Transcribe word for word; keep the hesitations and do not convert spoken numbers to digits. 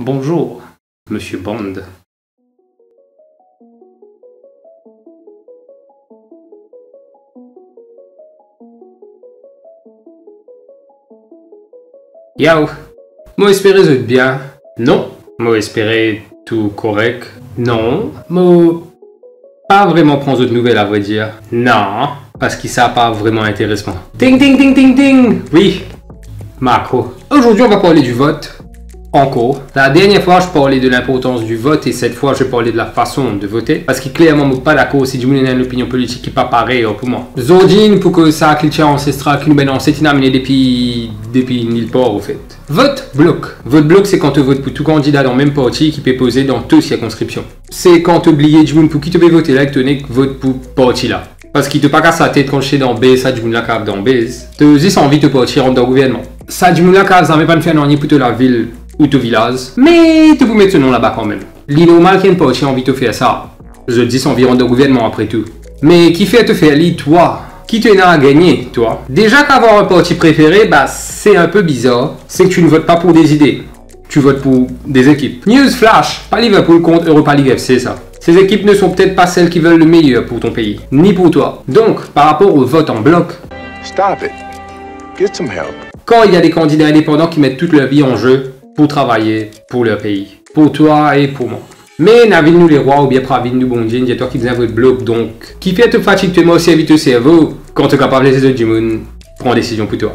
Bonzour, Misie Bond. Yow, mo espere zot bien. Non, mo espere tou korek. Non, mo pa vreman pran zot nouvel, avredir. Non, parski sa pa vreman interes mwa. Ting, ting, ting, ting, ting. Wi, Macron. Aujourd'hui, on va parler du vote. Encore. La dernière fois, je parlais de l'importance du vote et cette fois, je vais parler de la façon de voter. Parski klerman, mo pa dakor si dimoun ena enn lopinion politik ki pa parey ar pou mwa. Zordi, pou koz sa kiltir ansestral ki nou bann anset inn amene depi, depi nilpar, anfet. Vot blok. Vot blok, se kan to vot pou tou kandida dan mem parti ki pe poze dan to sirkonskripsion. Se kan to bliye dimoun pou ki to pe vote la, ek to nek vot pou parti la. Parski to pa kas latet kan to dan bez, sa dimoun la kav dan bez. To zis anvi to parti rant dan gouvernman. Sa dimoun la kav zame pa'nn fer nanye pou to lavil ou to vilaz, me to pou met so nom laba kanmem. Li normal ki enn parti anvi to fer sa. Zot zis anvi rant dan gouvernman apre tou. Me kifer to fer li, twa? Ki to ena a gagne, twa? Deza k'avoir enn parti prefere, ba, se enn pe bizar, se ki to ne votes pas pour des idées. Tu votes pour des équipes. News flash, pas Liverpool contre Europa League F C, ça. Ces équipes ne sont peut-être pas celles qui veulent le meilleur pour ton pays, ni pour toi. Donc, par rapport au vote en bloc, Stop it. Get some help. Quand il y a des candidats indépendants qui mettent toute leur vie en jeu pour travailler pour leur pays, pour toi et pour moi. Me ena vinn nou lerwa oubien pa vinn nou Bondie, inn dir twa ki bizin vot blok, donk kifer to fatig to mor servi to servo kan to kapav les lezot dimoun pran desizion pou twa?